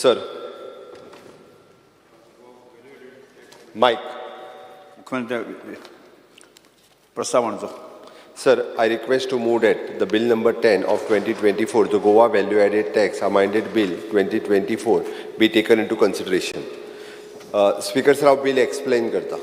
Sir, mic. मुख्यमंत्री प्रस्ताव मांडचो. Sir, I request to move that the bill number 10 of 2024, the Goa Value Added Tax Amended Bill 2024, be taken into consideration. Speaker sir, हांव bill explain करता.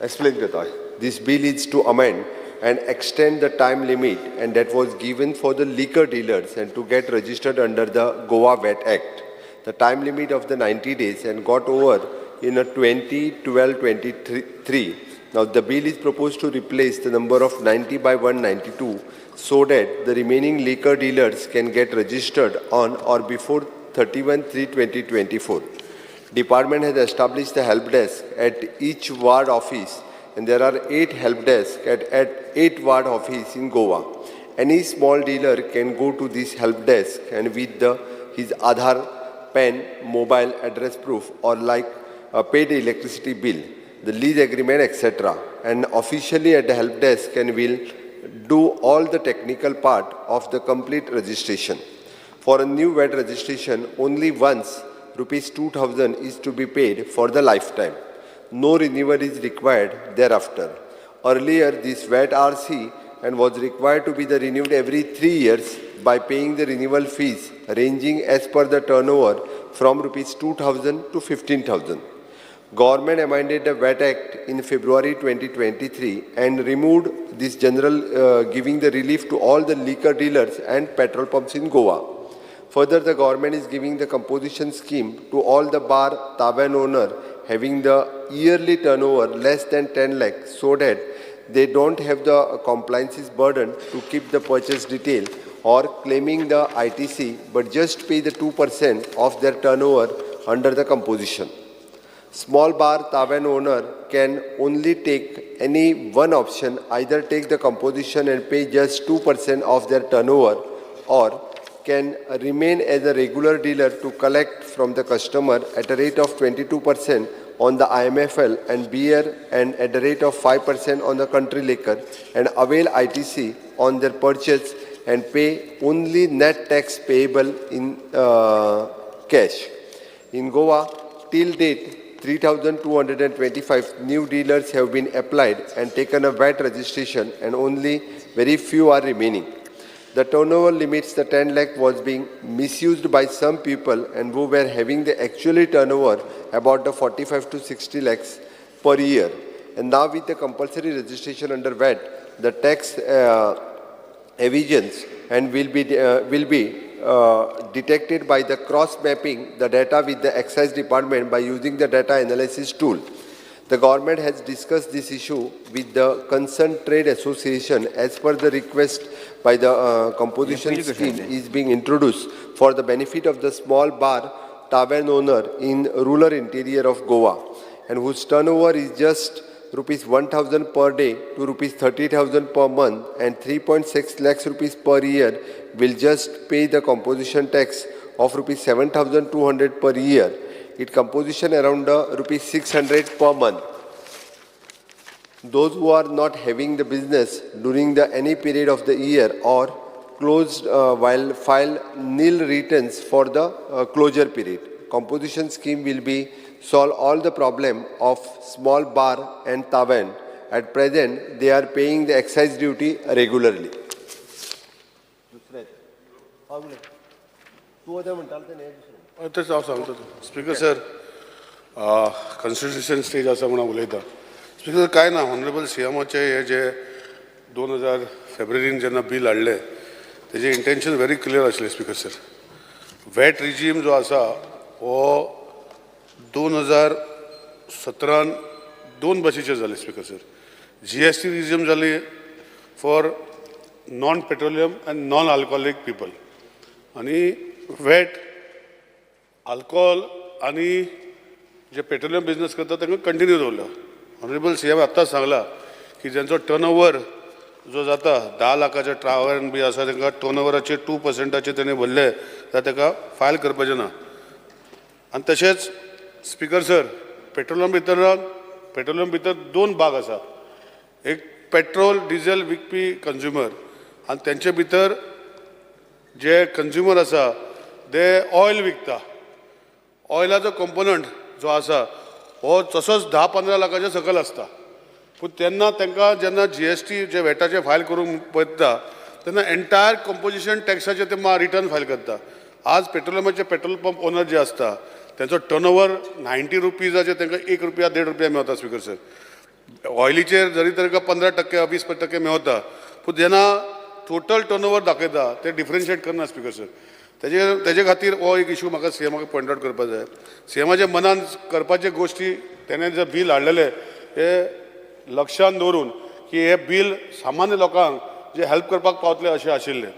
Explain करता. This bill is to amend and extend the time limit and that was given for the liquor dealers and to get registered under the Goa VAT Act. The time limit of the 90 days and got over in a 2012-23. Now the bill is proposed to replace the number of 90 by 192 so that the remaining liquor dealers can get registered on or before 31/3/2024. Department has established the help desk at each ward office, and there are 8 help desks at 8 ward office in Goa. Any small dealer can go to this help desk and with his Aadhaar, PAN, mobile address proof, or like a paid electricity bill, the lease agreement, etc. And officially at the help desk and will do all the technical part of the complete registration. For a new VAT registration, only once rupees 2000 is to be paid for the lifetime. No renewal is required thereafter. Earlier, this VAT RC and was required to be the renewed every 3 years by paying the renewal fees ranging as per the turnover from rupees 2000 to 15,000. Government amended the VAT Act in February 2023 and removed this general giving the relief to all the liquor dealers and petrol pumps in Goa. Further, the government is giving the composition scheme to all the bar tavern owner having the yearly turnover less than 10 lakh so that they don't have the compliances burden to keep the purchase detail or claiming the ITC, but just pay the 2% of their turnover under the composition. Small bar tavern owner can only take any one option, either take the composition and pay just 2% of their turnover, or can remain as a regular dealer to collect from the customer at a rate of 22% on the IMFL and beer and at the rate of 5% on the country liquor and avail ITC on their purchase and pay only net tax payable in cash. In Goa, till date, 3,225 new dealers have been applied and taken a VAT registration, and only very few are remaining. The turnover limits, the 10 lakh, was being misused by some people and who were having the actually turnover about the 45 to 60 lakhs per year. And now with the compulsory registration under VAT, the tax evasions and will be detected by the cross mapping the data with the excise department by using the data analysis tool. The government has discussed this issue with the concerned trade association as per the request by the composition scheme is being introduced for the benefit of the small bar tavern owner in rural interior of Goa and whose turnover is just rupees 1,000 per day to rupees 30,000 per month and 3.6 lakhs rupees per year will just pay the composition tax of rupees 7,200 per year. It composition around rupees 600 per month. Those who are not having the business during the any period of the year or closed while file nil returns for the closure period. Composition scheme will be solve all the problem of small bar and tavern. At present, they are paying the excise duty regularly. तेच हांव सांगता. Speaker sir, consideration stage आसा म्हणून उलयता. Speaker sir, कांय ना, honourable C एमाचे हे जे 2000 फेब्रुवारीन जेन्ना बील हाडलें तेजें इंटेन्शन व्हेरी क्लियर आसलें. स्पीकर सर, वॅट रिजीम जो आसा हो 2017न दोन बशीचे जाले. Speaker sir, GST regime जाली for non petroleum and non alcoholic people आनी वॅट अल्कोहोल आनी जे पेट्रोलियम बिजनस करता तांकां कंटिन्यू दवरला. ऑनरेबल सी एम आत्ताच सांगला की ज्यांचो टर्न ओवर जो जाता 10 लाखाचे ट्रावर्न बी आसा तांकां टर्न ओवराचे 2%चे तेणी भरले जाल्यार ताका फायल करपाचें ना. आनी तशेंच स्पीकर सर, पेट्रोलियम भितर दोन भाग आसा. एक पेट्रोल डिझल विकपी कंज्युमर आनी तेंचे भितर जे कंज्युमर आसा ते ऑयल विकता. ऑयलाचो कंपोनंट जो आसा हो तसोच 10-15 लाखाच्या सकयल आसता. पूण तेन्ना तांकां जेन्ना जीएसटी जे वॅटाचे फायल करूंक पळयता तेन्ना एंटायर कंपोजिशन टॅक्साचे ते रिटर्न फायल करता. आज पेट्रोलियमाचे पेट्रोल पंप ओनर जे आसता तेंचो टर्नओवर 90 रुपीजाचे तांकां 1 रुपया 1.5 रुपया मेवता स्पिकर सर. ऑयलीचेर जरी तांकां 15% 20% मेवता, पूण जेन्ना टोटल टर्नओवर दाखयता ते डिफरन्शिएट करना स्पिकर सर. तेजे खातीर हो एक इशू म्हाका सीएमाक पॉयंट आवट करपाक जाय. सीएमाच्या मनान करपाचे गोश्टी तेणें जे बील हाडलेलें हे लक्षान दवरून की हे बील सामान्य लोकांक जे हेल्प करपाक पावतले अशें आशिल्लें.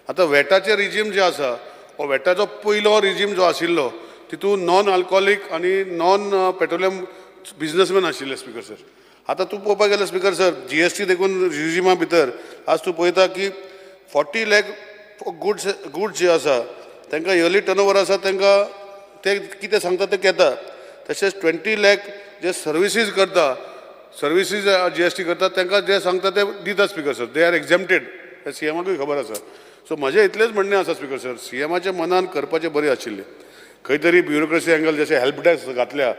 आतां वॅटाचे रिजीम जे आसा हो वॅटाचो पयलो रिजीम जो आशिल्लो तितून नॉन आल्कोहोलीक आनी नॉन पेट्रोलियम बिजनसमॅन आशिल्ले स्पिकर सर. आतां तूं पळोवपाक गेल्यार स्पिकर सर, जीएसटी देखून रिजिमा भितर आज तूं पळयता की 40 लॅक गुड्स जे आसा तांकां इयरली टर्नओवर आसा, तांकां ते कितें सांगता ते घेता. तशेंच 20 लॅक जे सर्विसीज करता, सर्विसीज जीएसटी करता, तांकां जे सांगता ते दिता speaker sir. They are exempted, हें सीएमाकूय खबर आसा. सो म्हजें इतलेंच म्हणणें आसा स्पिकर सर, सीएमाच्या मनान करपाचें बरें आशिल्लें. खंय तरी ब्युरोक्रेसी एंगल जशें हेल्प डेस्क घातल्या,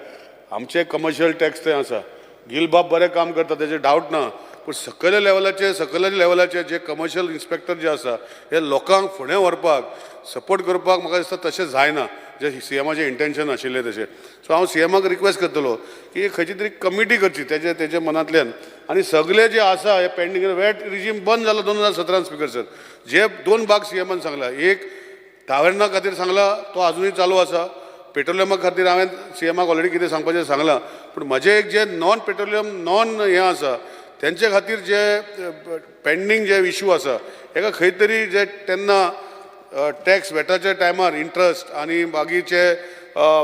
आमचे कमर्शियल टॅक्स थंय आसा. गिलबाब बरें काम करता तेजें डावट ना, पूण सकयल्या लेवलाचे जे कमर्शियल इन्स्पेक्टर जे आसा हे लोकांक फुडें व्हरपाक सपोर्ट करपाक म्हाका दिसता तशें जायना जे सीएमाचें इंटेन्शन आशिल्लें तशें. सो हांव सीएमाक रिक्वेस्ट करतलो की खंयची तरी कमिटी करची तेजे मनांतल्यान आनी सगळे जे आसा हे पेंडींग वॅट रिजीम बंद जालो 2017 स्पिकर सर. जे दोन भाग सीएमान सांगला, एक टावर्ना खातीर सांगला तो आजुनूय चालू आसा. पेट्रोलियमा खातीर हांवें सीएमाक ऑलरेडी कितें सांगपाचें सांगलां. पूण म्हजें एक जे नॉन पेट्रोलियम नॉन हें आसा तेंचे खातीर जे पेंडींग जे इशू आसा हेका खंय तरी जे तेन्ना टॅक्स वॅटाच्या टायमार इंट्रस्ट आनी बाकीचे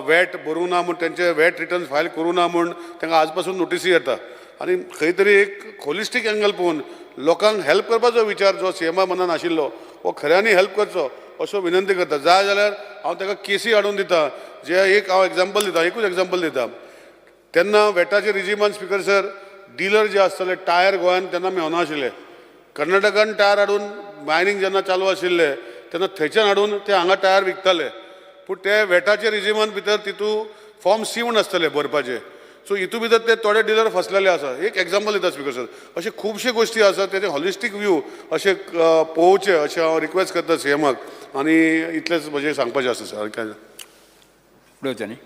वॅट भरूंक ना म्हूण तेंचे वॅट रिटर्न्स फायल करूं ना म्हूण तांकां आज पासून नोटिसी येता आनी खंय तरी एक होलिस्टीक एंगल पळोवन लोकांक हेल्प करपाचो विचार जो सीएमा मनान आशिल्लो हो खऱ्यांनी हेल्प करचो असो विनंती करता. जाय जाल्यार हांव ताका केसी हाडून दिता. जे एक हांव एग्जाम्पल दिता, एकूच एग्जाम्पल दिता. तेन्ना वेटाचे रिजिमान स्पिकर सर, डिलर जे आसताले टायर गोंयान तेन्ना मेवनाशिल्ले. कर्नाटकान टायर हाडून मायनींग जेन्ना चालू आशिल्ले तेन्ना थंयच्यान हाडून ते हांगा टायर विकताले. पूण ते वेटाचे रिजिमान भितर तितू फॉर्म सी म्हूण आसतले भरपाचे. सो हितू भितर ते थोडे डिलर फसलेले आसा. एक एग्जाम्पल दिता स्पिकर सर. अशे खुबशे गोश्टी आसा, तेजे हॉलिस्टीक व्यू अशें पळोवचें अशें हांव रिक्वेस्ट करता सीएमाक आनी इतलेंच म्हजें सांगपाचें आसा सर, आनी कांय ना. फुडें वचया न्ही.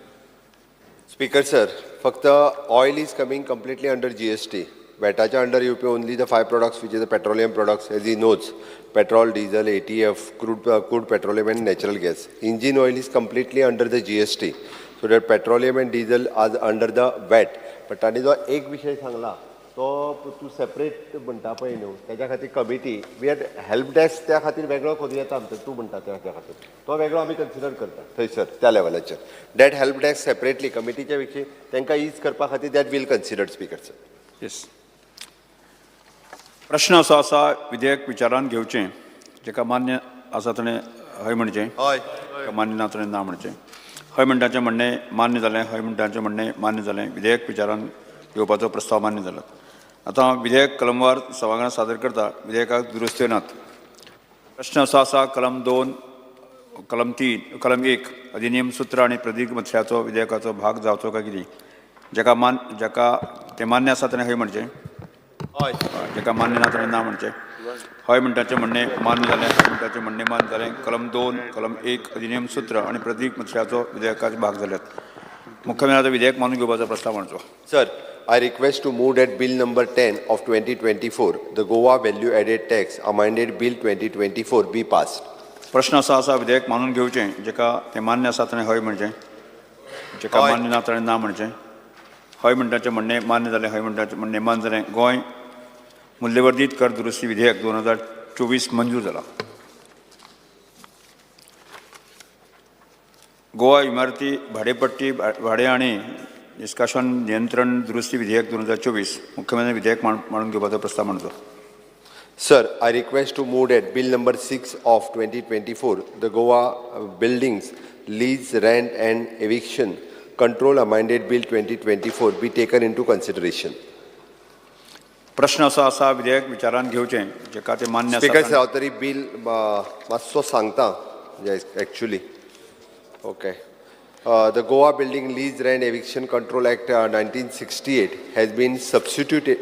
स्पीकर सर, फक्त oil is coming completely under GST. वॅटाच्या under येवपी only the five products, which is the petroleum products, as he knows: petrol, diesel, ATF, crude petroleum and natural gas. Engine oil is completely under the GST, so that petroleum and diesel are under the VAT. But तांणी जो एक विशय सांगला तो तूं separate म्हणटा पळय न्हू, तेज्या खातीर committee we had help desk त्या खातीर वेगळो करूं येता आमचो. तूं म्हणटा त्या खातीर तो वेगळो आमी कन्सिडर करता थंयसर त्या लेवलाचेर. That help desk separately कमिटीच्या विशीं तांकां is करपा खातीर that we'll consider, Speaker sir. Yes, प्रश्न असो आसा, विधेयक विचारान घेवचें. जेका मान्य आसा ताणें हय म्हणचें. हय. जेका मान्य ना ताणें ना म्हणचें. हय म्हणटाचें म्हणणें मान्य जालें. हय म्हणटाचें म्हणणें मान्य जालें. विधेयक विचारान घेवपाचो प्रस्ताव मान्य जाला. आतां विधेयक कलमवार सभाघरांत सादर करता. विधेयकाक दुरुस्त्यो नात. प्रश्न असो आसा, कलम 2, कलम 3, कलम 1 अधिनियम सूत्र आनी प्रदीर्घ मथळ्याचो विधेयकाचो भाग जावचो काय कितें. जेका तें मान्य आसा ताणें हय म्हणचें. हय. जेका मान्य ना ताणें ना म्हणचें. हय म्हणटाचें म्हणणें मान्य जालें. हय म्हणटाचें म्हणणें मान्य जालें. कलम 2, कलम 1 अधिनियम सूत्र आनी प्रदीर्घ मथळ्याचो विधेयकाचे भाग जाल्यात. मुख्यमंत्र्याचो विधेयक मानून घेवपाचो प्रस्ताव मांडचो. Sir, I request to move that Bill number 10 of 2024, the Goa Value Added Tax Amended Bill 2024 be passed. प्रश्न असो आसा, विधेयक मानून घेवचें. जेका तें मान्य आसा ताणें हय म्हणचें. जेका हय. मान्य ना ताणें ना म्हणचें. हय म्हणटाचें म्हणणें मान्य जालें. हय म्हणटाचें म्हणणें मान्य जालें. गोंय मूल्यवर्धीत कर दुरुस्ती विधेयक 2024 मंजूर जाला. गोवा इमारती भाडेपट्टी भाडें आनी निष्कासन नियंत्रण दुरुस्ती विधेयक 2024. मुख्यमंत्री विधेयक मांडून घेवपाचो प्रस्ताव मांडचो. Sir, I request to move that Bill number 6 of 2024, the Goa Buildings Lease, Rent and Eviction Control Amended Bill 2024 be taken into consideration. प्रश्न असो आसा, विधेयक विचारांत घेवचें, जेका तें मान्य स्पीकर आसा. सर, हांव तरी बील मातसो सांगता actually. Okay. The Goa Building Lease Rent Eviction Control Act 1968 has been substituted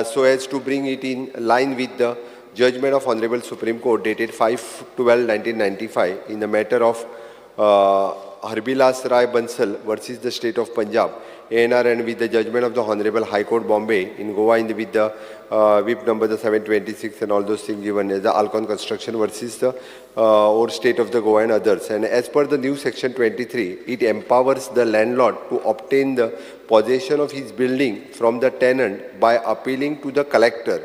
so as to bring it in line with the judgment of Honorable Supreme Court dated 5/12/1995 in the matter of Harbilas Rai Bansal versus the State of Punjab, ANR, and with the judgment of the Honorable High Court Bombay in Goa with the whip number the 726 and all those things given as the Alcon Construction versus the or State of the Goa and others. And as per the new section 23, it empowers the landlord to obtain the possession of his building from the tenant by appealing to the collector.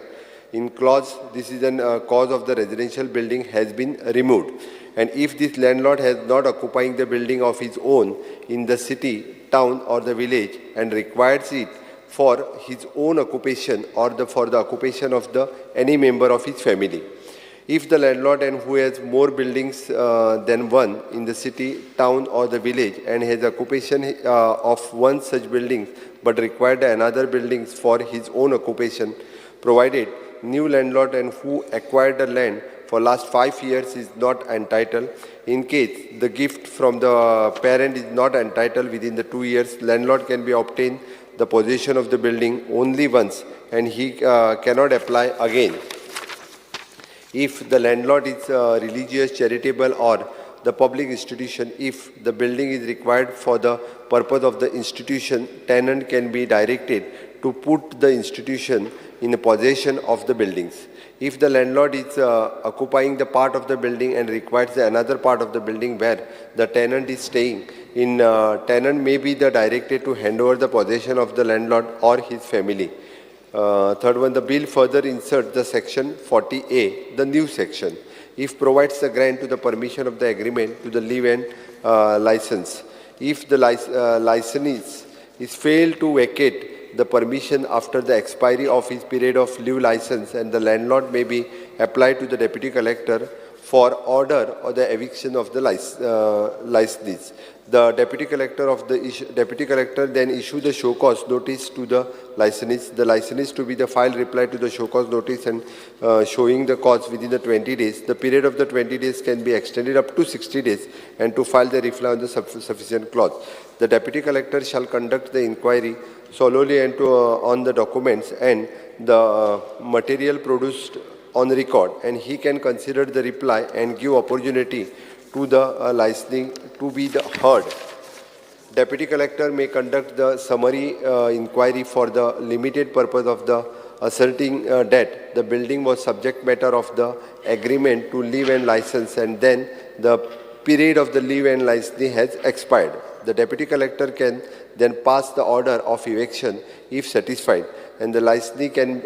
In clause, this is an cause of the residential building has been removed. And if this landlord has not occupying the building of his own in the city, town or the village and requires it for his own occupation or for the occupation of the any member of his family. If the landlord and who has more buildings than one in the city, town or the village and has occupation of one such building but required another buildings for his own occupation, provided new landlord and who acquired the land for last 5 years is not entitled. In case the gift from the parent is not entitled within the 2 years, landlord can be obtained the possession of the building only once and he cannot apply again. If the landlord is religious, charitable or the public institution, if the building is required for the purpose of the institution, tenant can be directed to put the institution in the possession of the buildings. If the landlord is occupying the part of the building and requires another part of the building where the tenant is staying, in tenant may be the directed to hand over the possession of the landlord or his family. Third one, the bill further inserts the section 40A, the new section, if provides the grant to the permission of the agreement to the leave and license. If the licensee is failed to vacate the permission after the expiry of his period of leave license, and the landlord may be applied to the deputy collector for order or the eviction of the licensees. The deputy collector of the deputy collector then issue the show cause notice to the licensees. The licensees to be the file reply to the show cause notice and showing the cause within the 20 days. The period of the 20 days can be extended up to 60 days and to file the reply on the sufficient clause. The deputy collector shall conduct the inquiry solely and to, on the documents and the material produced on record, and he can consider the reply and give opportunity to the licensing to be the heard. Deputy collector may conduct the summary inquiry for the limited purpose of the asserting that the building was subject matter of the agreement to leave and license, and then the period of the leave and licensing has expired. The deputy collector can then pass the order of eviction if satisfied, and the licensee can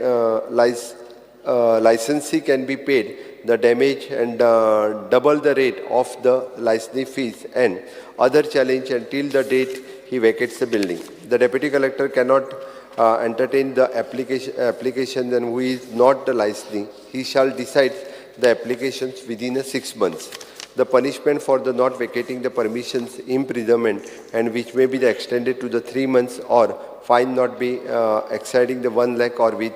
licensee can be paid the damage and double the rate of the licensee fees and other challenge until the date he vacates the building. The deputy collector cannot entertain the application and who is not the licensee. He shall decide the applications within 6 months. The punishment for the not vacating the permissions, imprisonment, and which may be the extended to the 3 months or fine not be exceeding the 1 lakh or with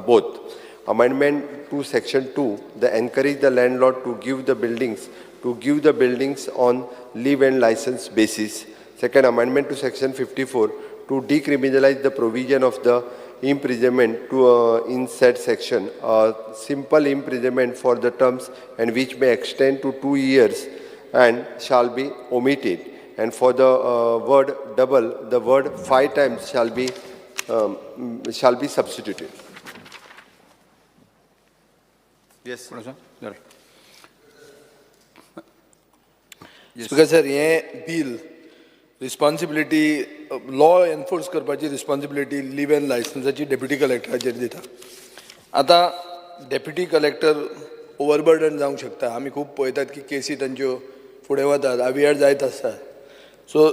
both. Amendment to section 2, the encourage the landlord to give the buildings on leave and license basis. Second amendment to section 54 to decriminalize the provision of the imprisonment to in said section, simple imprisonment for the terms and which may extend to 2 years and shall be omitted, and for the word double, the word 5 times shall be substituted. Yes. Speaker sir, हे bill responsibility law enforce करपाची responsibility leave and लायसन्साची deputy कलेक्टराचेर दिता. आतां deputy collector overburden जावंक शकता. आमी खूब पळयतात की केसी तांच्यो फुडें वतात, आवियार जायत आसतात. सो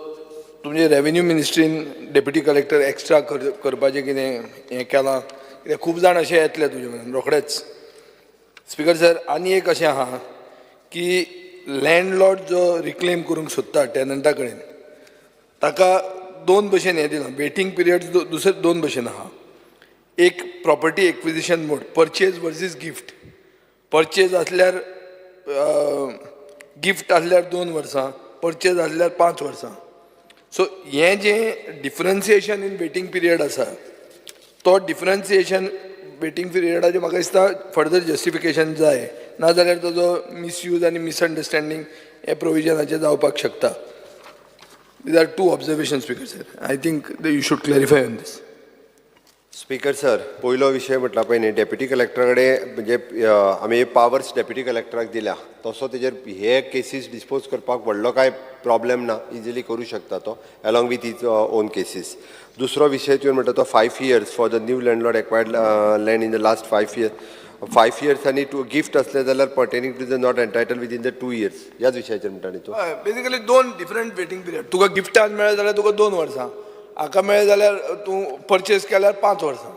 तुमचे रेवेन्यू मिनिस्ट्रीन डेप्युटी कलेक्टर एक्स्ट्रा करपाचें कितें हें केलां कित्याक खूब जाण अशें येतले तुजे म्हणून रोखडेच. स्पीकर सर, आनी एक अशें आहा की लँडलॉर्ड जो रिक्लेम करूंक सोदता टेनंटा कडेन ताका दोन भशेन हें दिलां. वेटींग पिरियड दुसरे दोन भशेन आहा. एक property acquisition mode, purchase versus gift. Purchase आसल्यार गिफ्ट आसल्यार 2 वर्सां, परचेज आसल्यार 5 वर्सां. सो हें जें डिफरन्सिएशन इन वेटींग पिरियड आसा, तो डिफरन्सिएशन वेटींग पिरियडाचें म्हाका दिसता फर्दर जस्टिफिकेशन जाय, नाजाल्यार ताजो मिसयूज आनी मिसअंडरस्टँडींग हे प्रोविजनाचें जावपाक शकता. These are two observations, Speaker sir. I think you should clarify on this. Speaker sir, पयलो विशय म्हटला पळय न्ही, डेप्युटी कलेक्टरा कडेन म्हणजे आमी पावर्स डेप्युटी कलेक्टराक दिल्या, तसो तेजेर हे केसीस डिस्पोज करपाक व्हडलो कांय प्रॉब्लेम ना, इजिली करूं शकता तो along with his own cases. दुसरो विशय तुवें म्हणटा तो 5 years for the new landlord acquired land in the last 5 years, 5 years आनी टू गिफ्ट आसले जाल्यार pertaining to the not entitle within the 2 years, ह्याच विशयाचेर म्हणटा न्ही तूं? Basically 2 different waiting period. तुका गिफ्टान मेळ्ळें जाल्यार तुका 2 वर्सां, हाका मेळ्ळें जाल्यार तूं परचेज केल्यार 5 वर्सां.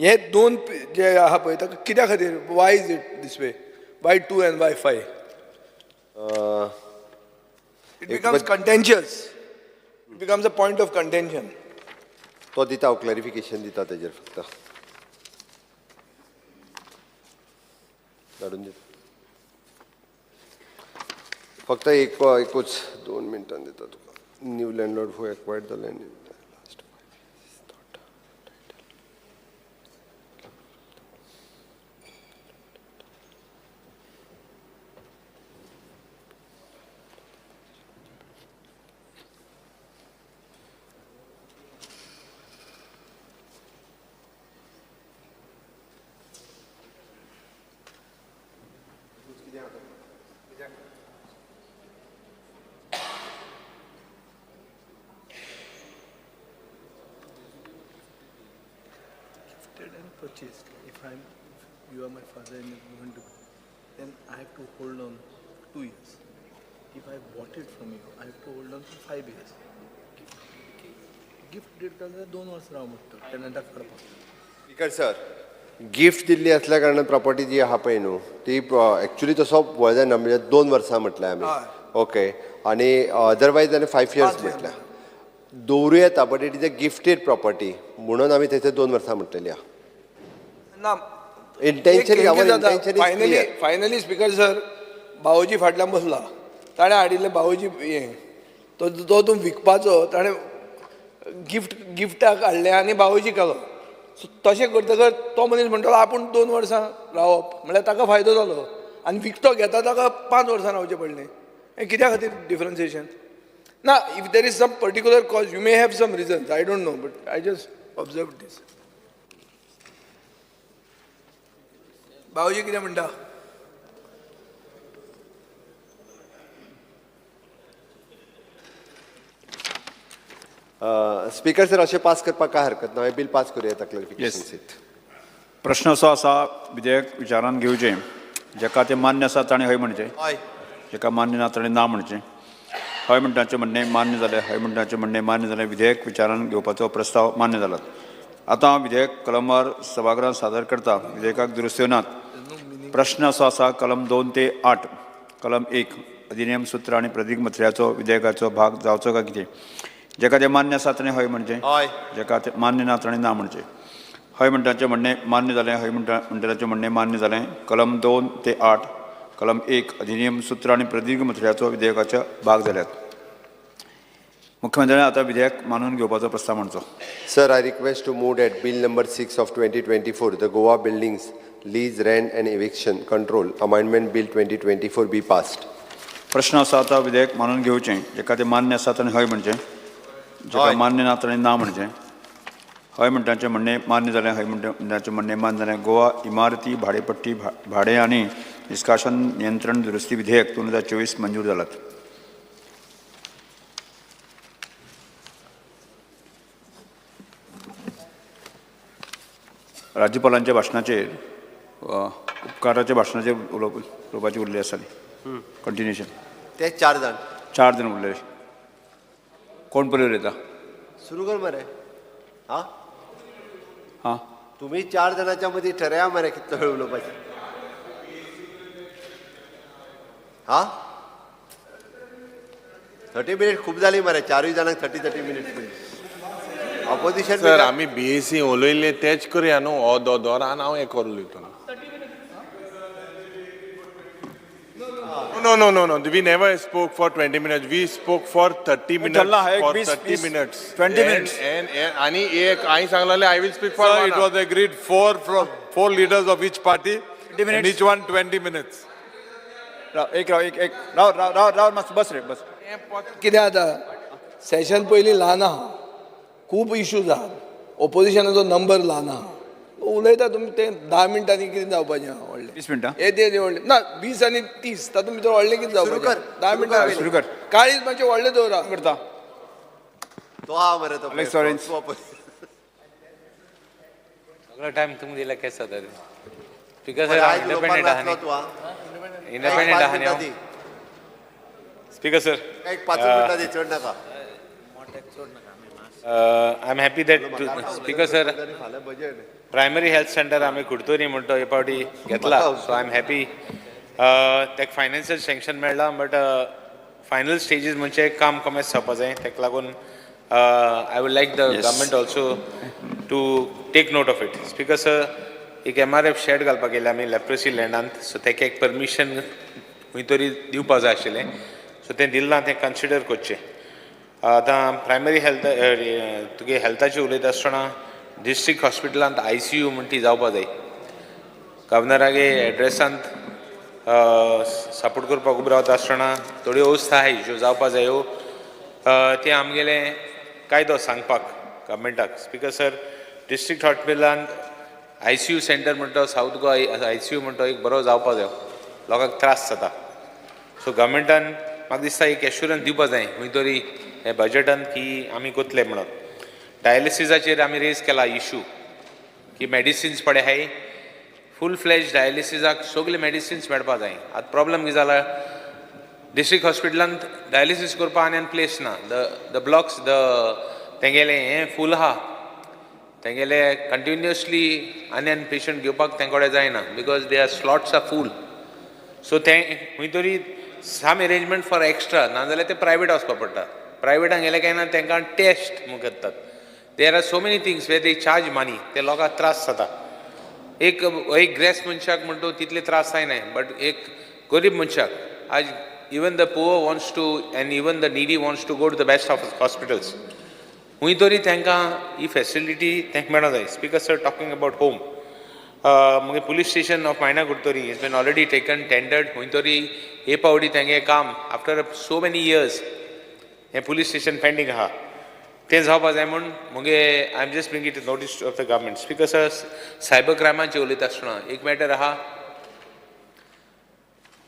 हे 2 जे आहा पळय ताका कित्या खातीर, why is it this way, why 2 and why 5? It becomes contentious, it becomes a point of contention. तो दिता हांव क्लॅरिफिकेशन दिता तेजेर, फक्त धाडून दिता, फक्त एक एकूच 2 मिनटां दिता तुका. New landlord who acquired the land in the last 5 years is not entitled. And purchased. If if you are my father and you want to, then I have to hold on for 2 years. If I bought it from you, I have to hold on for 5 years. Gift deed करता 2 वर्सां राव म्हणटा टेनंटाक काडपाक. Speaker sir, gift दिल्ली असल्या कारणान property जी आहा पळय न्हू ती एक्चुली तसो वय जायना, म्हणजे 2 वर्सां म्हटल्यार आमी, ओके, आनी अदरवायज आनी 5 इयर्स म्हटल्यार दवरूं येता, but it is a gifted property म्हणून आमी थंयसर 2 वर्सां म्हटलेली आहा. ना, Intention is our intention is finally clear. Finally speaker sir, भावोजी फाटल्यान बसला, ताणें हाडिल्लें भावोजी हें, तो तो तूं विकपाचो, ताणें गिफ्ट गिफ्टाक हाडलें आनी भावोजी केलो. सो तशें करतकच तो मनीस म्हणटलो आपूण 2 वर्सां रावप म्हणल्यार ताका फायदो जालो, आनी विकतो घेता ताका 5 वर्सां रावचें पडलें. हें कित्या खातीर डिफरन्सिएशन ना? If there is some particular cause, you may have some reasons, I don't know, but I just observe this. भावोजी कितें म्हणटा? स्पीकर सर, अशें पास करपाक काय हरकत ना, हें बील पास करूं येता क्लॅरिफिकेशन सयत. प्रश्न असो आसा, विधेयक विचारान घेवचें, जाका तें मान्य आसा ताणें हय म्हणचें, हय, जाका मान्य ना ताणें ना म्हणचें. हय म्हणटाचें म्हणणें मान्य जालें, हय म्हणटाचें म्हणणें मान्य जालें, विधेयक विचारान घेवपाचो प्रस्ताव मान्य जाला. आतां हांव विधेयक कलमवार सभागृहांत सादर करता. विधेयकाक दुरुस्त्यो नात. प्रश्न असो आसा, कलम 2 ते 8 कलम 1 अधिनियम सूत्र आनी प्रदीक मथळ्याचो विधेयकाचो भाग जावचो काय कितें? जाका तें मान्य आसा ताणें हय म्हणचें, हय, जाका तें मान्य ना ताणें ना म्हणचें. हय म्हणटाचें म्हणणें मान्य जालें, हय म्हणटाचें म्हणणें मान्य जालें. कलम 2 ते 8 कलम 1 अधिनियम सूत्र आनी प्रदीर्घ मथळ्याचो विधेयकाचो भाग जाल्यात. मुख्यमंत्र्यान आतां विधेयक मानून घेवपाचो प्रस्ताव मांडचो. Sir, I request to move that bill number 6 of 2024, the Goa Buildings Lease, Rent and Eviction Control Amendment Bill 2024 be passed. प्रश्न आसा, आतां विधेयक मानून घेवचें, जाका तें मान्य आसा ताणें हय म्हणचें, जाका मान्य ना ताणें ना म्हणचें. हय म्हणटाचें म्हणणें मान्य जालें, हय म्हणटाचें म्हणणें मान्य जालें. गोवा इमारती भाडेपट्टी भाडें आनी निष्कासन नियंत्रण दुरुस्ती विधेयक 2024 मंजूर जालात. राज्यपालांच्या भाशणाचेर उपकाराच्या भाशणाचेर उलोवपाची उरली आसताली कंटिन्युएशन. ते 4 जाण, 4 जाण उरले. कोण पयलीं उलयता? सुरू कर मरे. हा हां, तुम्ही 4 जाणांच्या मदीं ठरया मरे कितलो वेळ उलोवपाचें. हा, 30 मिनिट खूब जाली मरे, 4 जाणांक 30 मिनिट्स. ऑपोजिशन सर आमी बीएसी उलयल्ले तेच करया न्हू हो दोदोर आनी हांव एक वर उलयतलो. No, no, no, no. We never spoke for 20 minutes. We spoke for 30 minutes. ठरला, एक For वीस- 30 वीस- minutes. 20 minutes. And आणि एक हांवें सांगलेलें I will speak for Sir, it was agreed four from four leaders of each party, 20 minutes. and each one 20 minutes. राव एक राव एक एक राव राव राव राव मातसो बस रे बस. कितें जाता, सेशन पयलीं ल्हान आहा, खूब इश्यूज आहात, ओपोजिशनाचो नंबर ल्हान आहा, उलयता तुमी ते 10 मिनटांनी कितें जावपाचें आहा व्हडलें? 20 मिनटां. हे ते व्हडलें ना, 20 आनी 30 तातूंत भितर व्हडलें कितें सुरू जावपाचें? कर, 10 सुरू मिनटां कर. सुरू कर. काळीज मातशें व्हडलें दवरा. करता. तो हा मरे तो. Alex Lawrence. सगळो टायम तुमकां दिला केस जाता रे. स्पीकर सर, आयज हांव उलोवपाक इंडिपेंडंट आहा नासलो न्ही. तूं, हा? इंडिपेंडंट एक आहा पांच न्ही हांव. मिनटां दी. स्पीकर सर, एक पांच मिनटां दी, चड नाका. I am happy that, speaker sir, फाल्यां budget. Primary health centre आमी कुडतरी म्हणतो हे फावटी घेतला, सो I am happy. ताका फायनान्शियल सँक्शन मेळ्ळा, बट फायनल स्टेजीस म्हणजे काम कमेस जावपा जाय. ताका लागून I would like the government also to take note of it. Speaker sir, एक एम आर एफ शेड घालपाक गेले आमी लेप्रोसी लँडांत, सो ताका एक परमिशन खंय तरी दिवपा जाय आशिल्लें, सो तें दिलें ना, तें कन्सिडर करचें. आतां प्रायमरी हेल्थ तुगे हेल्थाचेर उलयता आसतना डिस्ट्रिक्ट हॉस्पिटलांत I C you म्हण ती जावपा जाय. गव्हर्नरागे एड्रेसांत सपोर्ट करपाक उबो रावता आसतना थोड्यो अवस्था आहाय ज्यो जावपा जायो, तें आमगेलें कायदो सांगपाक गव्हर्मेंटाक. स्पीकर सर, डिस्ट्रिक्ट हॉस्पिटलांत I C you centre म्हणटा, south Goa I C you म्हणटा एक बरो जावपा जायो, लोकांक त्रास जाता. सो गव्हर्मेंटान म्हाका दिसता एक एश्युरन्स दिवपा जाय खंय तरी हे बजटान की आमी कोतले म्हणून. डायलिसिसाचेर आमी रेज केला इशू की मेडिसिन्स पडे आहाय, फूल फ्लॅज डायलिसिसाक सगले मेडिसिन्स मेळपा जाय. आतां प्रॉब्लम कितें जाला, डिस्ट्रिक्ट हॉस्पिटलांत डायलिसीस करपाक आनी प्लेस ना. The the blocks the तेंगेलें हें फूल आहा, तेंगेले कंटिन्युअसली आनी आनी पेशंट घेवपाक तें कडेन जायना because their slots are full. So तें खंय तरी सम एरेंजमेंट फॉर एक्स्ट्रा, नाजाल्यार ते प्रायवेट वचपा पडटा. प्रायवेटान गेले काय ना तांकां टेस्ट म्हूण करतात. There are so many things where they charge money, ते लोकांक त्रास जाता. एक एक ग्रेस मनशाक म्हणटा तितले त्रास जायना, बट एक गरीब मनशाक आज even the poor wants to and even the needy wants to go to the best of hospitals. खंय तरी तांकां ही फेसिलिटी तांकां मेळोंक जाय. Speaker sir, talking about home, मागीर police station of Maina Curtorim is been already taken tendered. खंय तरी हे फावटी तेंगे काम आफ्टर सो मेनी इयर्स हें पुलीस स्टेशन पेंडींग आहा, तें जावपा जाय म्हूण मुगे I am just bring it notice of the government. Speaker sir, cyber क्रायमाचेर उलयता आसतना एक मॅटर आहा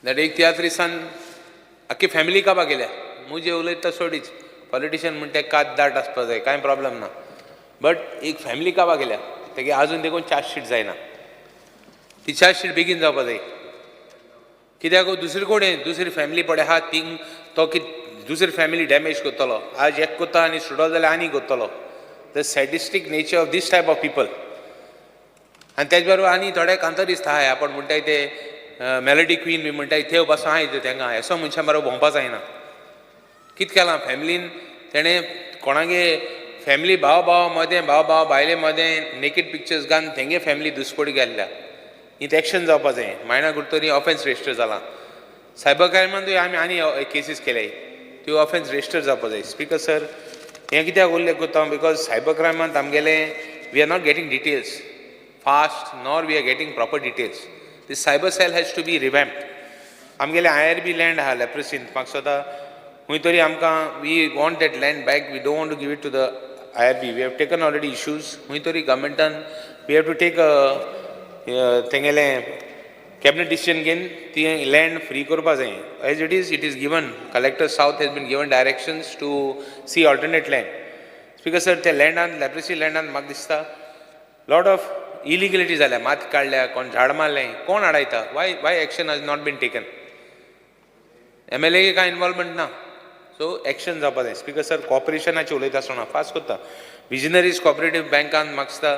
that एक तियात्रिसान आख्खी फॅमिली काबा केल्या. मुजे उलयता सोडीच, पॉलिटिशियन म्हणटा कात दाट आसपा जाय, कांय प्रॉब्लम ना, बट एक फॅमिली काबा केल्या, तेगे आजून देखून चार्जशीट जायना. ती चार्जशीट बेगीन जावपा जाय, कित्याक दुसरी कडेन दुसरी फॅमिली पळय आहा थिंग तो कित दुसरी फॅमिली डॅमेज करतलो. आज एक करता आनी सुटलो जाल्यार आनी करतलो. The sadistic nature of this type of people. आनी तेज बरोबर आनी थोडे कांतारिस्त आहाय, आपण म्हणटाय ते मेलडी क्वीन बी म्हणटाय, ते पासून आहाय ते तेंकां असो मनशां बरोबर भोंवपा जायना. कित केलां फॅमिलीन तेणें कोणागे फॅमिली भाव भाव मदें, भाव भाव बायले मदें नेकेड पिक्चर्स घालून तेंगे फॅमिली दुसपडी गेल्ल्या. ही एक्शन जावपा जाय. मायणा कुडतरी ऑफेन्स रजिस्टर जालां. सायबर क्रायमांतूय आमी आनी केसीस केल्याय, त्यो ऑफेन्स रजिस्टर जावपा जाय. स्पीकर सर, हें कित्याक उल्लेख करता, because cyber क्रायमांत आमगेलें we are not getting details fast nor we are getting proper details. This cyber cell has to be revamped. आमगेलें I R B land आहा लेप्रोसीन, म्हाका दिसता खंय तरी आमकां we want that land back. We don't want to give it to the IRB. We have taken already issues. खंय तरी गव्हर्मेंटान we have to take तेंगेलें cabinet decision घेवन ती लँड फ्री करपा जाय. As it is, it is given, collector south has been given directions to see alternate land. Speaker sir, त्या लँडान, leprosy लँडान म्हाका दिसता lot of illegality जाल्या, माती काडल्या, कोण झाड मारलें, कोण आडायता? Why action has not been taken? MLA काय इनवॉल्वमेंट ना, सो एक्शन जावपा जाय. स्पीकर सर, कॉपरेशनाचेर उलयता आसतना फास्ट करता, विजनरीज कॉपरेटीव बँकान म्हाका दिसता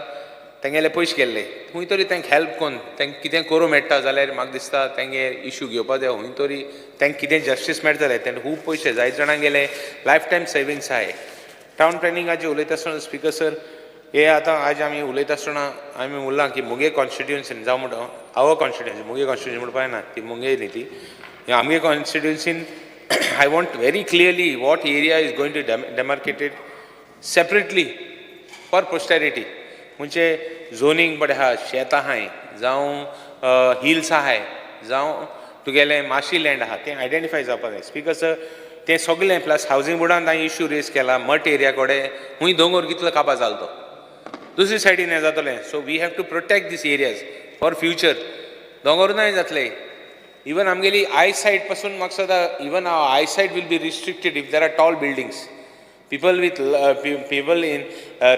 तेंगेले पयशे गेल्ले, खंय तरी तांकां हेल्प करून तांकां कितें करूं मेळटा जाल्यार म्हाका दिसता तेंगे इशू घेवपा जाय. खंय तरी तांकां कितें जस्टीस मेळटलें. तेणें खूब पयशे जायते जाणां गेले, लायफ टायम सेविंग्स आहाय. टावन प्लॅनिंगाचेर उलयता आसतना स्पिकर सर हे आतां आज आमी उलयता आसतना आमी उरलां की मुगे कॉन्स्टिट्युएन्सीन जावं म्हणटा our constituency, मुगे कॉन्स्टिट्युएन्सी म्हणपा जायना ती मुगे न्ही ती आमगे कॉन्स्टिट्युएन्सीन I want very clearly what area is going to demarcated separately for posterity. म्हणजे झोनींग बरें आहा, शेत आहाय जावं हिल्स आहाय जावं तुगेलें माशी लँड आहा तें आयडेंटिफाय जावपा जाय. स्पिकर सर तें सगलें प्लस हावजींग बोर्डान हांवें इश्यू रेज केला मठ एरिया कडेन खूंय दोंगोर कितलो काबा जालो तो दुसरी सायडीन हें जातलें. So we have to protect these areas for future. दोंगर नाय जातले इवन आमगेली I सायट पासून म्हाका दिसता even our eyesight will be restricted if there are tall buildings. People with people in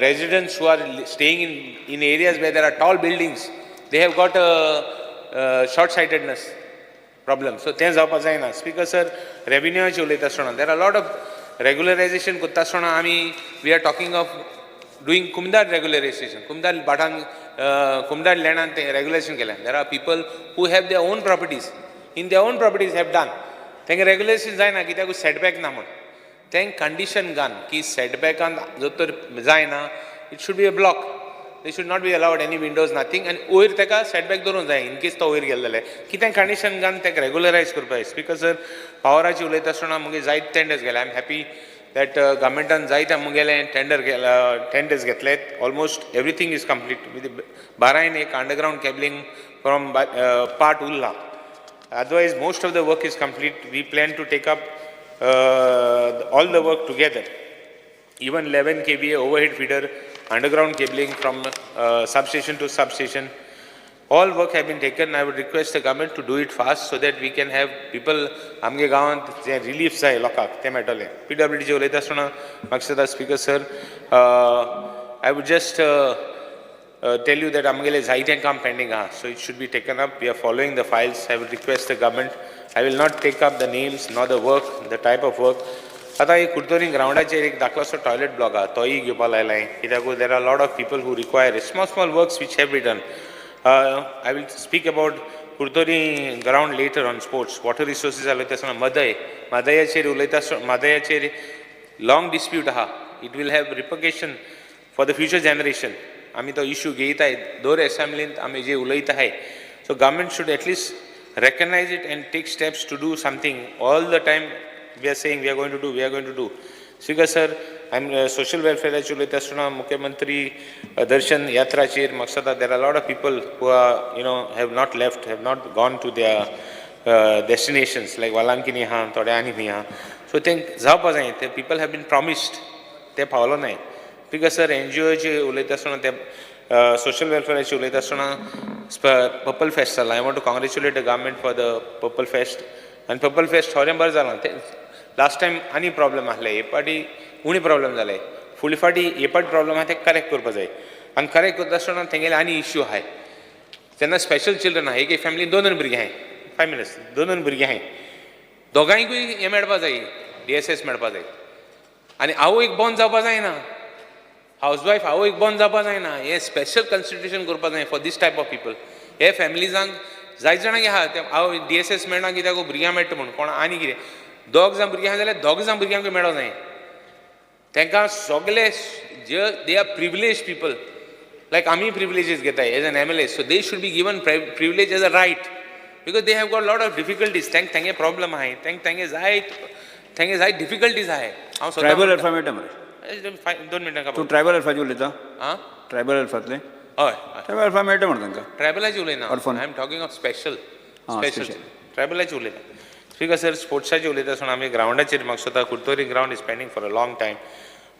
residents who are staying in areas where there are tall buildings, they have got a short sightedness problem. So तें जावपा जायना. Speaker sir रेविन्यूचे उलयता आसतना there are lot of regularization करता आसतना आमी we are talking of doing Kumdar regularization. Kumdar भाटान कुमदार लँडान तें regulation केलें. There are people who have their own properties, in their own properties have done. तेंगे रेगुलेशन जायना कित्याक सेटबॅक ना म्हूण. तें कंडिशन घान की सेटबॅकान जर तर जायना it should be a block, they should not be allowed any windows, nothing. आनी वयर तेका सेटबॅक दवरूंक जाय इनकेस तो वयर गेलो जाल्यार कितें कंडिशन घान तेका रेगुलरायज करपाक जाय. स्पिकर सर पावराची उलयता आसतना मुगे जायते टेंडर्स गेले. I am happy that गव्हर्मेंटान जायते मुगेले टेंडर टेंडर्स घेतले. Almost everything is complete with बारायन एक अंडरग्रावंड केबलिंग फ्रॉम पार्ट उरला. Otherwise most of the work is complete. We plan to take up all the work together, even 11 kVA overhead feeder, underground cabling from substation to substation. All work have been taken. I would request the government to do it fast so that we can have people आमगे गांवांत जे relief जाय लोकांक तें मेळटलें. P W डीचेर उलयता आसतना म्हाका दिसता speaker sir I would just tell you that आमगेलें जायतें काम पेंडींग आहा, so it should be taken up. We are following the files. I will request the government. I will not take up the names nor the work, the type of work. आतां एक कुडतरी ग्रावंडाचेर एक धाकलोसो toilet block आहा तोय घेवपा लायलां कित्याक there are lot of people who require small small works which have be done. I will speak about Curtorim ground later on. Sports, water resources उलयता आसतना मदय मदयाचेर उलयता आसतना मदयाचेर लॉंग डिस्प्यूट आहा. It will have repercussion for the future generation. आमी तो issue घेयताय दर एसेंब्लींत आमी जे उलयताय. So government should at least recognize it and take steps to do something. All the time we are saying we are going to do, we are going to do. Speaker sir, I am social वेलफेअराचेर उलयता आसतना मुख्यमंत्री दर्शन यात्राचेर म्हाका दिसता there are lot of people who are have not left, have not gone to their destinations, like Valankanni आहा, थोडे आनी खंय आहा. सो तें जावपा जाय. ते people have been promised ते पावलो नाय. Because sir N जी ओचे उलयता आसतना ते सोशल वेलफेअराचे उलयता आसतना पर्पल फेस्ट जाला. I want to congratulate the government for the Purple Fest. आनी पर्पल फेस्ट थोडें बरें जालां. तें लास्ट टायम आनी प्रॉब्लम आहले, हे फावटी उणे प्रॉब्लम जाले. फुडले फावटी हे फावटी प्रॉब्लम आहा ते करेक्ट करपा जाय. आनी करेक्ट करता आसतना तेंगेले आनी इश्यू आहाय. तेन्ना स्पेशल चिल्ड्रन आहा, एक एक फॅमिलीन दोन दोन भुरगीं आहाय, 5 मिनट्स, दोन दोन भुरगीं आहाय, दोगांयकूय हें मेळपा जाय, डी एस एस मेळपा जाय. आनी आवयक बंद जावपा जायना, हावज वायफ आवयक बंद जावपा जायना. हें स्पेशल कन्सिडरेशन करपा जाय for this type of people. हे फॅमिलीजांक जायत जाणांक आहा ते आवय डी एस एस मेळना कित्याक भुरग्यांक मेळटा म्हूण कोण आनी कितें दोग जाण भुरगीं आहा जाल्यार दोग जाण भुरग्यांकूय मेळो जाय तांकां. सगळे जे they are privilege people, like आमी प्रिविलेजीस घेताय as an MLA, so they should be given privilege as a right because they have got lot of difficulties. तांकां तेंगे प्रॉब्लम आहाय, तांकां तेंगे जायत डिफिकल्टीज आहाय. हांव स्वता ट्रायबल अल्फा मेळटा मरे. 2 मिनटां. तूं ट्रायबल अल्फाचे उलयता? आं. ट्रायबल अल्फातले? हय. ट्रायबल अल्फा मेळटा म्हणटा तांकां. ट्रायबलाची उलयना. Orphan. I am talking of special ah, special. Special. ट्रायबलाची उलयता. स्पीकर सर, स्पोर्ट्साची उलयता आसतना आमी ग्रावंडाचेर म्हाका दिसता Curtorim ground is pending for a long time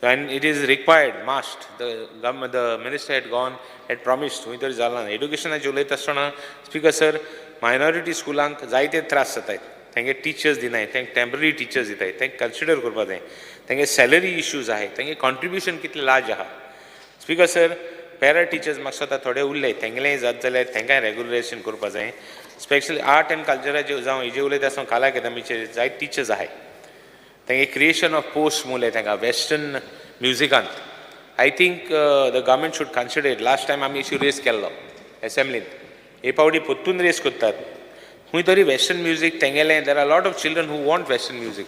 and it is required must. The minister had gone, had promised, खंय तरी जालां ना. एड्युकेशनाचेर उलयता आसतना स्पीकर सर, मायनॉरिटी स्कुलांक जायते त्रास जाताय. तेंगे टिचर्स दिनाय, तेंक टेम्पररी टिचर्स दिताय. तेंक कन्सिडर करपा जाय. तेंगे सॅलरी इश्यूज आहाय, तेंगे कॉन्ट्रिब्युशन कितलें लार्ज आहा. स्पीकर सर, पॅरा टिचर्स म्हाका दिसता थोडे उरले, तेंगलेय जात जाल्यार तेंकांय रेगुलरायझेशन करपा जाय. स्पेशली आर्ट एंड कल्चराचे जावं हेजे उलयता आसतना कला अकादमीचे जायते टिचर्स आहाय. तेंगे क्रिएशन ऑफ पोस्ट मुले तेंकां western म्युजिकांत I think the government should consider it. Last time आमी इश्यू रेज केल्लो एसेंब्लींत, हे फावटी परतून रेज करतात. खंय तरी वेस्टर्न म्युजीक तेंगेलें there are lot of children who want western music.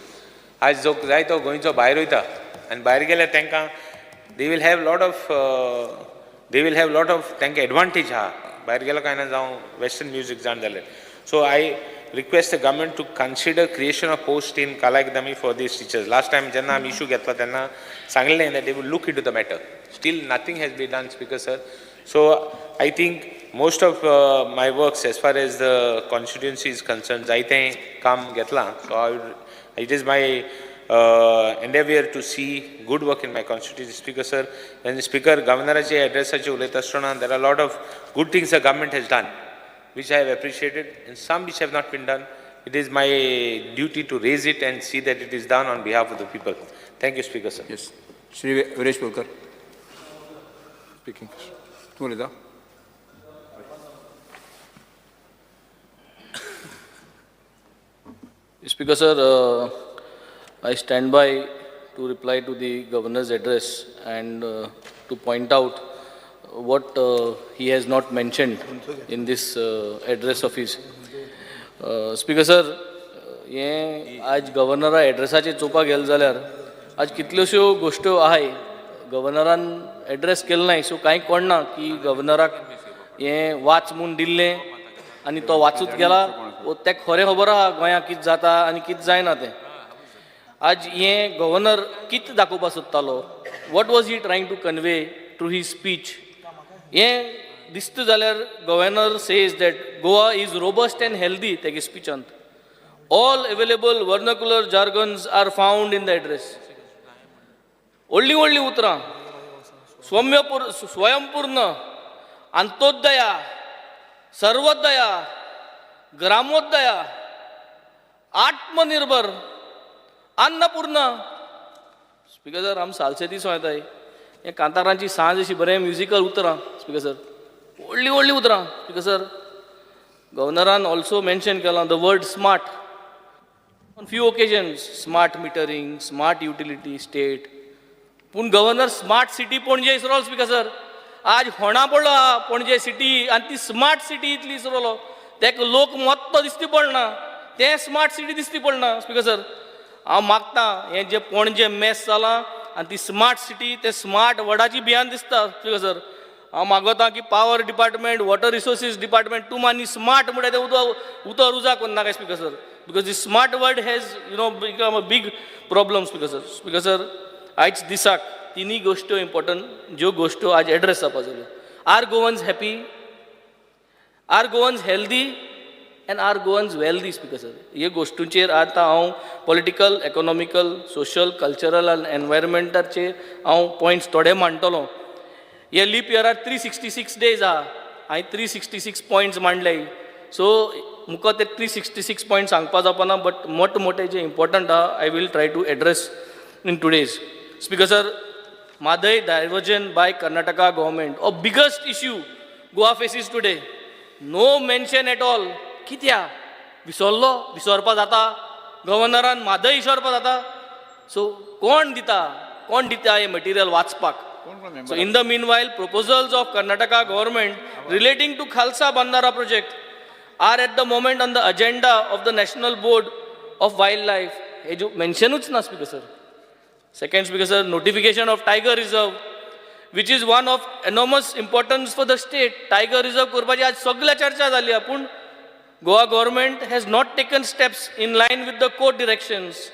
आयज जो जाय तो गोंयचो भायर वयता. आनी भायर गेल्यार तांकां they will have lot of तांकां एडवांटेज आहा भायर गेलो काय ना जावं वेस्टर्न म्युजीक जाण जाल्यार. So I request the government to consider creation of post in Kala Academy for these teachers. Last time जेन्ना आमी इशू घेतला तेन्ना सांगलें that they will look into the matter. Still nothing has been done, Speaker sir. So I think most of my works as far as the constituency is concerned, जायतें काम घेतलां. So it is my endeavour to see good work in my constituency, Speaker sir. And Speaker, गव्हर्नराचे एड्रेसाचे उलयता आसतना there are lot of good things the government has done, which I have appreciated, and some which have not been done. It is my duty to raise it and see that it is done on behalf of the people. Thank you, Speaker sir. Yes, Shri Viresh Borkar. Speaking. तूं उलयता. Speaker sir, I stand by to reply to the governor's address and to point out what he has not mentioned in this address of his. Speaker sir, हें आज गव्हर्नरा एड्रेसाचेर चोवपाक गेले जाल्यार आज कितल्योश्यो गोश्ट्यो आहाय गव्हर्नरान address केले नाय, सो कांय कळना की गव्हर्नराक हें वाच म्हूण दिल्लें आनी तो वाचूत गेला वो तेका खरें खबर आहा गोंयांत कितें जाता आनी कितें जायना तें. आज हें गव्हर्नर कितें दाखोवपाक सोदतालो, what was he trying to convey through his speech, हें दिसता जाल्यार governor says that Goa is robust and healthy. तेगे स्पिचांत all available vernacular jargons are found in the address. व्हडलीं व्हडलीं उतरां, स्वयंपूर्ण, अंत्योदया, सर्वोदया, ग्रामोदया, आत्मनिर्भर, अन्नपूर्ण. स्पीकर सर, आम सालसेती येताय हे कांतारांची सांज अशी बरें म्युजिकल उतरां. स्पीकर सर, व्हडलीं व्हडलीं उतरां. स्पीकर सर, गव्हर्नरान ऑल्सो मेन्शन केलां the word smart on few occasions, smart metering, smart utility state. पूण गव्हर्नर स्मार्ट सिटी पणजे इसरोलो. स्पीकर सर, आज होणा पडलो आहा पणजे सिटी आनी ती स्मार्ट सिटी इतली इसरोलो तेका लोक मत्तो दिसती पडना, तें स्मार्ट सिटी दिसती पडना. स्पीकर सर, हांव मागता हें जें पणजे मेस जालां आनी ती स्मार्ट सिटी तें स्मार्ट वर्डाची भियान दिसता. स्पीकर सर, हांव मागोता की power department, water resources department तूं आनी स्मार्ट म्हणल्यार तें उतर उजा कोन्नाकाय Speaker sir, because the smart word has become a big problem. Speaker sir. Speaker sir, आयज दिसाक तिनूय गोश्ट्यो इम्पॉर्टंट ज्यो गोश्ट्यो आज एड्रेस जावपा जाल्यो. Are Goans happy, are Goans healthy and are Goans wealthy? Speaker sir, हे गोश्टींचेर आतां हांव पॉलिटिकल, इकॉनॉमिकल, सोशल, कल्चरल आनी एनवायरमेंटाचेर हांव पॉयंट्स थोडे मांडटलो. हे लीप इयरार 366 डेज आहा, हांवें 366 पॉयंट्स मांडले. सो मुखार ते 366 पॉयंट सांगपा जावपा ना, बट मोठ मोठे जे इम्पॉर्टंट आहा I will try to address in today's. Speaker sir, Mhadei diversion by Karnataka government, a biggest issue Goa faces today, no mention at all. कित्या विसरलो? विसरपा जाता? गव्हर्नरान म्हादय विसरपा जाता? सो कोण दिता, कोण दिता हें मटेरियल वाचपाक? So in the meanwhile, proposals of Karnataka government relating to Kalasa Bandura project are at the moment on the agenda of the National Board of Wildlife. हे जो मेन्शनूच ना Speaker sir. Second, Speaker sir, notification of tiger reserve, which is one of enormous importance for the state. Tiger reserve करपाची आज सगळ्या चर्चा जाली, पूण Goa government has not taken steps in line with the court directions.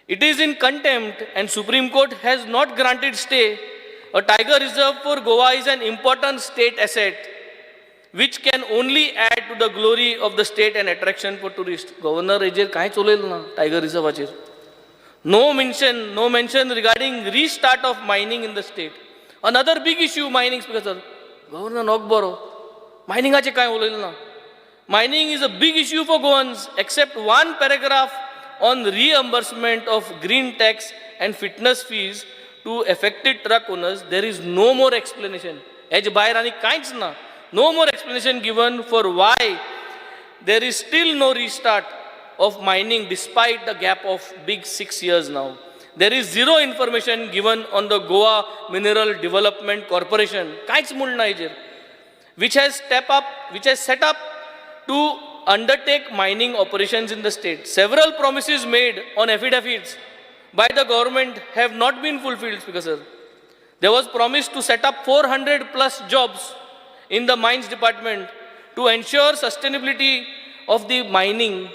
It is in contempt and Supreme Court has not granted stay. A tiger reserve for Goa is an important state asset which can only add to the glory of the state and attraction for tourists. Governor हेजेर कांयच उलयलो ना tiger रिझर्वाचेर. No mention regarding restart of mining in the state. Another big issue, mining, Speaker sir. Governor नोक बरो मायनिंगाचेर कांय उलयलो ना. Mining is a big issue for Goans, except one paragraph on reimbursement of green tax and fitness fees to affected truck owners, there is no more explanation. हेजे भायर आनी कांयच ना. No more explanation given for why there is still no restart of mining despite the gap of big 6 years now. There is zero information given on the Goa Mineral Development Corporation, कांयच म्हूण ना हेजेर, which has set up to undertake mining operations in the state. Several promises made on affidavits by the government have not been fulfilled, Speaker sir. There was promise to set up 400 plus jobs in the mines department to ensure sustainability of the mining.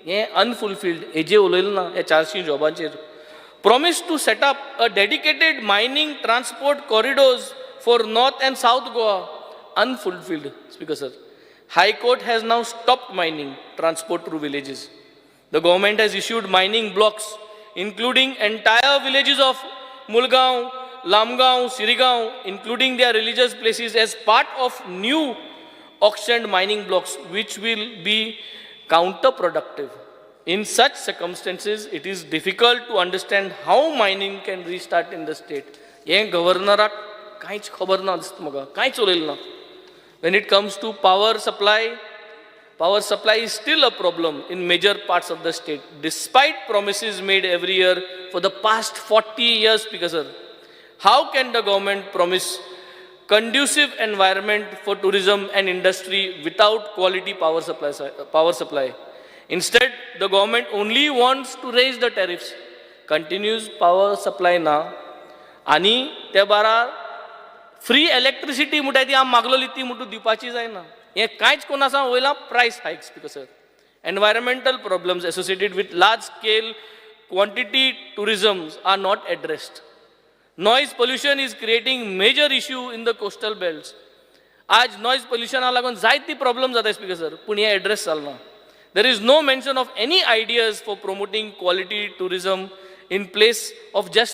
हें unfulfilled हेजेर उलयलें ना ह्या चारशीं जॉबांचेर. Promise to set up a dedicated mining transport corridors for North and South Goa, unfulfilled, Speaker sir. High Court has now stopped mining transport through villages. The government has issued mining blocks, including entire villages of Mulgaon, Lamgaon, Sirigaon, including their religious places as part of new auctioned mining blocks, which will be counterproductive. In such circumstances, it is difficult to understand how mining can restart in the state. हें गव्हर्नराक कांयच खबर ना दिसता म्हाका, कांयच उलयलें ना. When it comes to power supply, power supply is still a problem in major parts of the state, despite promises made every year for the past 40 years, Speaker sir. How can the government promise conducive environment for tourism and industry without quality power supply? Power supply? Instead, the government only wants to raise the tariffs. Continuous power supply ना आनी ते बारार free electricity म्हणटाय ती आमी मागलोली ती म्हणटू दिवपाची जायना. हें कांयच कोण आसा वयला price hikes, Speaker sir. Environmental problems associated with large scale quantity tourism are not addressed. Noise pollution is creating major issue in the coastal belts. आज नॉयज पोल्युशना लागून जायती प्रॉब्लम जाता, स्पीकर सर, पूण हें address Jalna. There is no mention of any ideas for promoting quality tourism in place of just